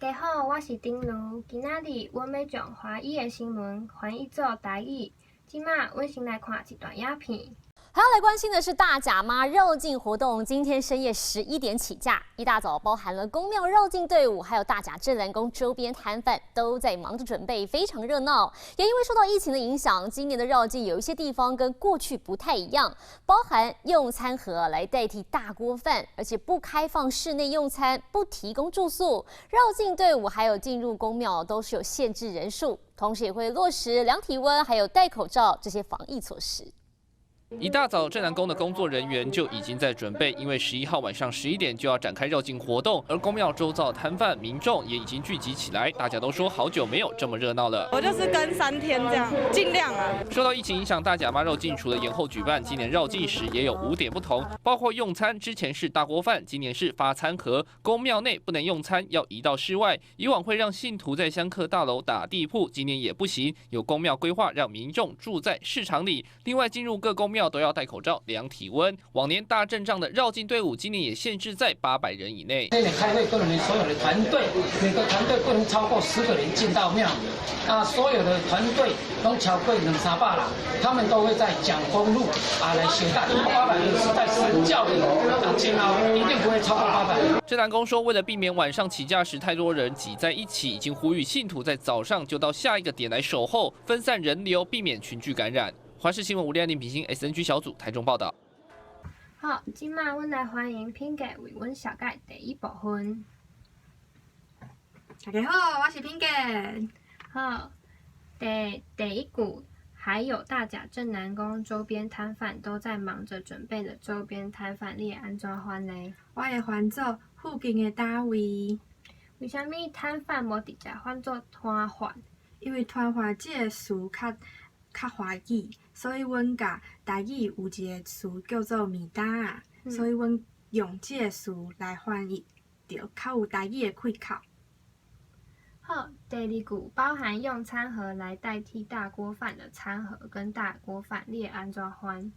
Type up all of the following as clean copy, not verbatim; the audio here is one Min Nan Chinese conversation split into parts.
家好，我是丁如。今仔日阮欲將華語的新聞翻譯做台語。這馬阮先來看一段影片。還要來關心的是大甲媽繞境活動，今天深夜11點起駕，一大早包含了宮廟繞境隊伍，還有大甲鎮瀾宮周邊攤販都在忙着準備，非常熱鬧。也因為受到疫情的影響，今年的繞境有一些地方跟過去不太一樣，包含用餐盒來代替大鍋飯，而且不開放室內用餐，不提供住宿，繞境隊伍還有進入宮廟都是有限制人數，同時也會落實量體溫還有戴口罩這些防疫措施。一大早，鎮瀾宮的工作人員就已經在準備，因為11號晚上11點就要展開繞境活動，而宮廟周遭攤販民眾也已經聚集起來，大家都說好久沒有這麼熱鬧了。我就是跟3天這樣，盡量啊。受到疫情影響，大甲媽繞境除了延後舉辦，今年繞境時也有五點不同，包括用餐之前是大鍋飯，今年是發餐盒，宮廟內不能用餐，要移到室外。以往會讓信徒在香客大樓打地鋪，今年也不行，有宮廟規劃讓民眾住在市場裡。另外，進入各宮廟都要戴口罩、量體溫。往年大陣仗的繞境隊伍，今年也限制在800人以內。今年開會不能所有的團隊，每個團隊不能超過10個人進到廟。啊，所有的團隊攏超過兩三百人，他們都會在蔣公路啊來協辦。800人是在神轎的啊前後，一定不會超過八百人。鎮瀾宮說，為了避免晚上起駕時太多人擠在一起，已經呼籲信徒在早上就到下一個點來守候，分散人流，避免群聚感染。華視新聞吳麗安、林品興 SNG 小組台中報道。好，這馬阮來歡迎品格為阮紹介第一部分。大家好，我是品格。好，第一句，還有大甲鎮瀾宮周邊攤販都在忙着準備的周邊攤販，你會按怎翻呢？我會翻做附近的單位。為啥物攤販無直接翻做攤販？因為攤販這个詞較華語，所以阮共台語有一个詞叫做麵擔仔，所以阮用這个詞來翻譯，就較有台語的氣口。好，第二句包含用餐盒來代替大鍋飯的餐盒跟大鍋飯，你會按怎翻？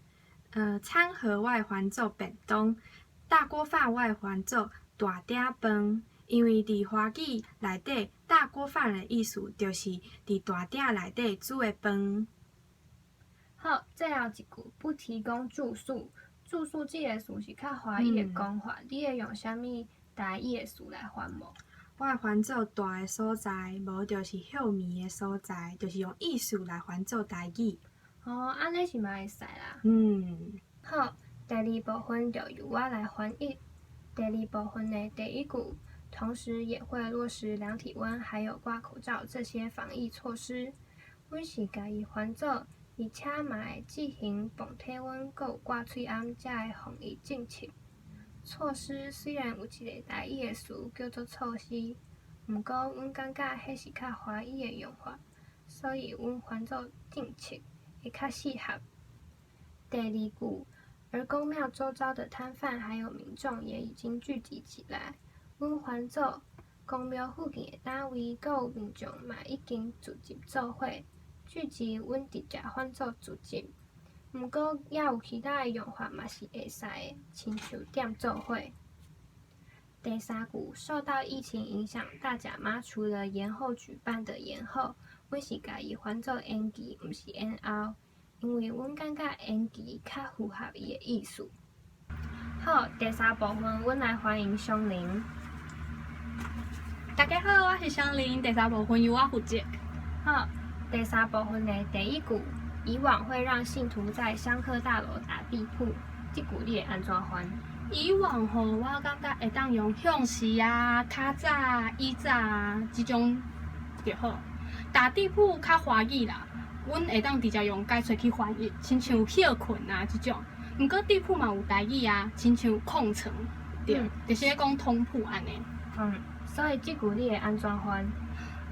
餐盒我會翻做便當，大鍋飯我會翻做大鼎飯，因為佇華語內底，大鍋飯的意思就是佇大鼎內底煮的飯。好，最後一句不提供住宿，住宿這個詞是較華語的講法，你會用啥物台語的詞來翻無？我會翻做蹛的所在，無就是歇暝的所在，就是用意思來翻做台語。哦，按呢是嘛會使啦。好，第二部分就由我來翻譯。第二部分的第一句，同時也會落實量體溫，還有掛口罩這些防疫措施。阮是共伊翻做，而且嘛會執行磅體溫，閣有掛喙罨遮的防疫政策。措施雖然有一个台語的詞叫做措施，毋過阮感覺彼是較華語的用法，所以阮翻做政策會較適合。第二句，而宮廟周遭的攤販還有民眾也已經聚集起來，阮翻做宮廟附近的單位，閣有民眾嘛已經聚集做伙。聚集，阮直接翻做聚集，毋過猶有其他的用法嘛是會使的，親像踮做伙。第三句，受到疫情影響，大甲媽除了延後舉辦的延後，阮是共伊翻做延期，毋是延後，因為阮感覺延期較符合伊的意思。好，第三部分，阮來歡迎湘玲。大家好，我是湘玲，第三部分由我負責。好。第三部分的第一句，以往會讓信徒在香客大樓打地鋪，這句你會按怎翻？以往吼，我感覺會當用向時啊、較早啊、以早啊這種就好。打地鋪較華語啦，阮會當直接用解說去翻譯，親像歇睏啊這種。毋過地鋪嘛有台語啊，親像空床，對，就是咧講通鋪按呢。嗯，所以這句你會按怎翻？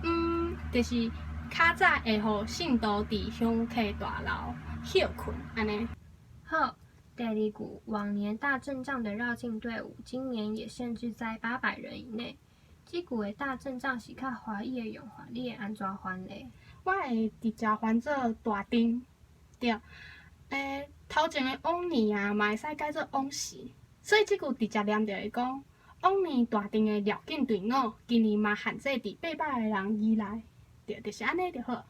嗯，就是較早會予信徒佇香客大樓歇睏按呢。好，第二句，往年大陣仗的繞境隊伍，今年也限制在800人以內。這句的大陣仗是較華語的用法，你會按怎翻咧？我會直接翻做大陣，對。頭前的往年啊，嘛會使改做往時，所以這句直接念就會講，往年大陣的繞境隊伍，今年嘛限制佇800个人以內，對，就是按呢就好。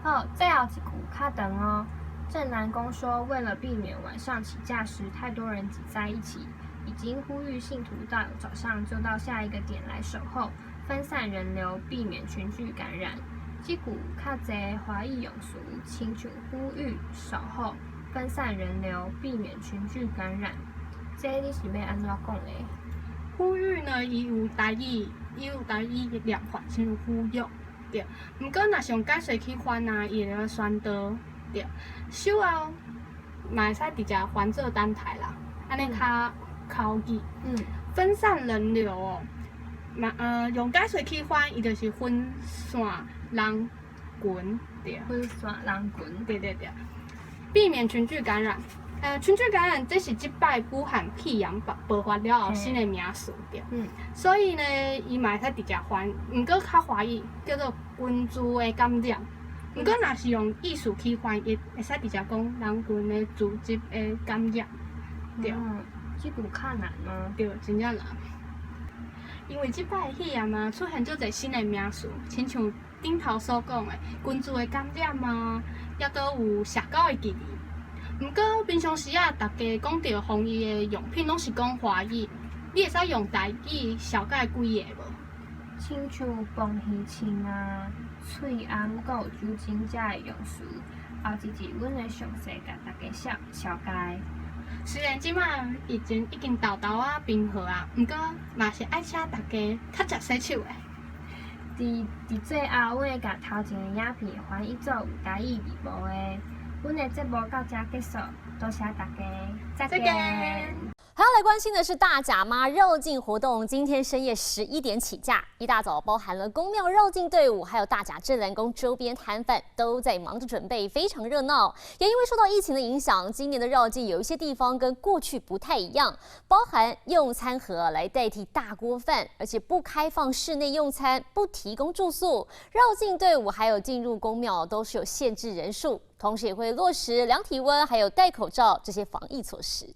好，最後一句較長哦。鎮瀾宮說，為了避免晚上起駕時太多人擠在一起，已經呼籲信徒到早上就到下一個點來守候，分散人流，避免群聚感染。這句較濟華語用詞，親像呼籲、守候、分散人流、避免群聚感染。這你是欲按怎講的？呼籲呢，伊有台語，伊有台語的念法，像呼籲，對。毋過若是用解說去翻啊，伊會宣導，對。守候嘛會使直接翻做等待啦，按呢較口語。分散人流哦，嘛用解說去翻，伊就是分散人群，對。分散人群，對對對。避免群聚感染。群聚感染這是這擺武漢肺炎爆發了後新的名詞，對。所以呢，伊嘛會使直接翻，毋過較華語叫做群聚的感染。毋過若是用意思去翻，伊會使直接講人群的組織的感染，對。這句較難哦。對，真正難。因為這擺肺炎啊，出現足濟新的名詞，親像頂頭所講的群聚的感染啊，抑閣有社交的距離。毋過平常時啊，大家講著防疫的用品，攏是講華語，你會使用台語紹介幾個無？親像防魚槍啊、喙罨，閣有酒精遮的用詞，後一集阮會詳細共大家紹紹介。雖然這擺疫情已經沓沓仔平和啊，毋過嘛是愛請大家較常洗手的。佇最後，阮會共頭前的影片翻譯做有台語字幕的。阮的節目到這結束，多謝大家，再見。還要來關心的是大甲媽繞境活動，今天深夜11點起駕，一大早包含了宮廟繞境隊伍，還有大甲鎮瀾宮周邊攤販都在忙着準備，非常熱鬧。也因為受到疫情的影響，今年的繞境有一些地方跟過去不太一樣，包含用餐盒來代替大鍋飯，而且不開放室內用餐，不提供住宿，繞境隊伍還有進入宮廟都是有限制人數，同時也會落實量體溫還有戴口罩這些防疫措施。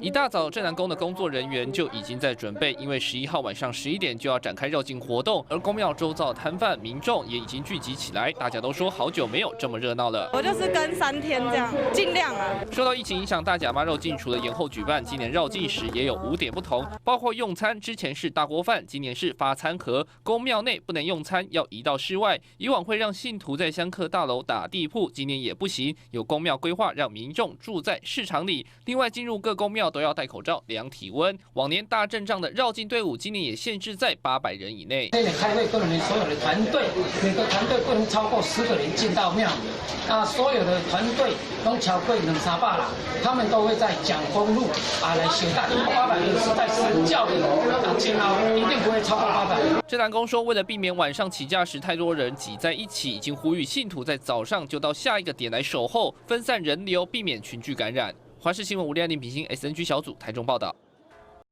一大早，鎮瀾宮的工作人員就已經在準備，因為11號晚上11點就要展開繞境活動，而宮廟周遭攤販民眾也已經聚集起來，大家都說好久沒有這麼熱鬧了。我就是跟3天這樣，盡量啊。受到疫情影響，大甲媽繞境除了延後舉辦，今年繞境時也有5點不同，包括用餐之前是大鍋飯，今年是發餐盒，宮廟內不能用餐，要移到室外。以往會讓信徒在香客大樓打地鋪，今年也不行，有宮廟規劃讓民眾住在市場裡。另外，進入各宮廟都要戴口罩、量體溫。往年大陣仗的繞境隊伍，今年也限制在800人以內。今年開會，個人所有的團隊，每個團隊不能超過10個人進到廟裡。啊，所有的團隊攏超過兩三百人，他們都會在蔣公路啊來相等。800人是在神轎的啊前後，一定不會超過800。鎮瀾宮說，為了避免晚上起駕時太多人擠在一起，已經呼籲信徒在早上就到下一個點來守候，分散人流，避免群聚感染。華視新聞吳亮林、品心 SNG 小組台中報道。